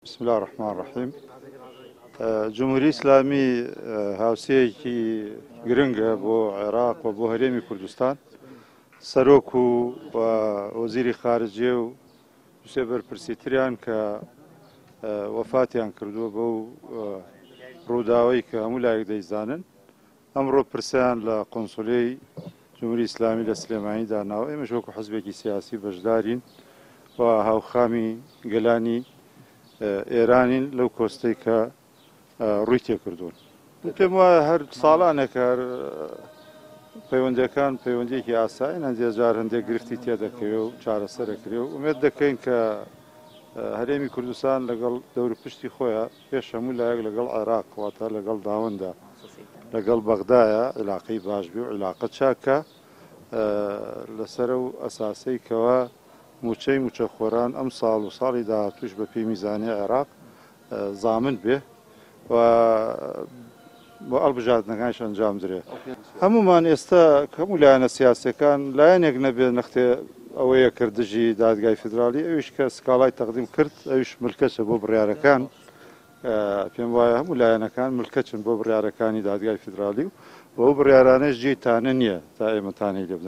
بسم اللە الرحمن الرحیم جمهوری ئیسلامی هاوسێیەکی گرنگە بۆ عێراق و بۆ هەرێمی کوردستان سەرۆک و وەزیری خارجیە و سێ بەرپرسی تریان کە وەفاتیان کردووە بەو ڕووداوەی کە هەموو لایەک دەیزانن ئەمڕۆ پرسەیان لە قونسولیەی جمهوری ئیسلامی لە سلێمانی داناوە، ئێمەش وەکو حزبێکی سیاسی بەشدارین و هاوخامی گەلانی ئێرانین لەو کۆستەی کە ڕووی تێکردوون. من پێم وایە هەر ساڵانێک هەر پەیوەندیەکان پەیوەندیەکی ئاسایین، هەندێک جار هەندێک گرفتی تێدەکەوێ و چارەسەرەکرێ و ئومێد دەکەین کە هەرێمی کوردستان لەگەڵ دەوروپشتی خۆیان پێش هەموو لایەک لەگەڵ عێراق واتە لەگەڵ داوەندا لەگەڵ بەغدایە عیلاقەی باش بێ و عیلاقە چاکە لەسەر ئەو ئەساسەی کەوا مووچەی مووچەخۆران ئەمساڵ و ساڵی داهاتووش بە پێی میزانیی عێراق زامن بێ و بۆ هەڵبژاردنەکانیش ئەنجام درێ. هەموومان ئێستا هەموو لایەنە سیاسیەکان لایەنێک نەبێت نەختێ ئەوەیە کرد دژی دادگای فیدراڵی ئەویش کە سکاڵای تەقدیم کرد ئەویش ملکەچە بۆ بڕیارەکان پێم وایە هەموو لایەنەکان ملکەچن بۆ بڕیارەکانی دادگای فیدراڵی و ئەو بڕیارانەش جێی تانە نییە تا ئێمە تانەی لێ بدەین.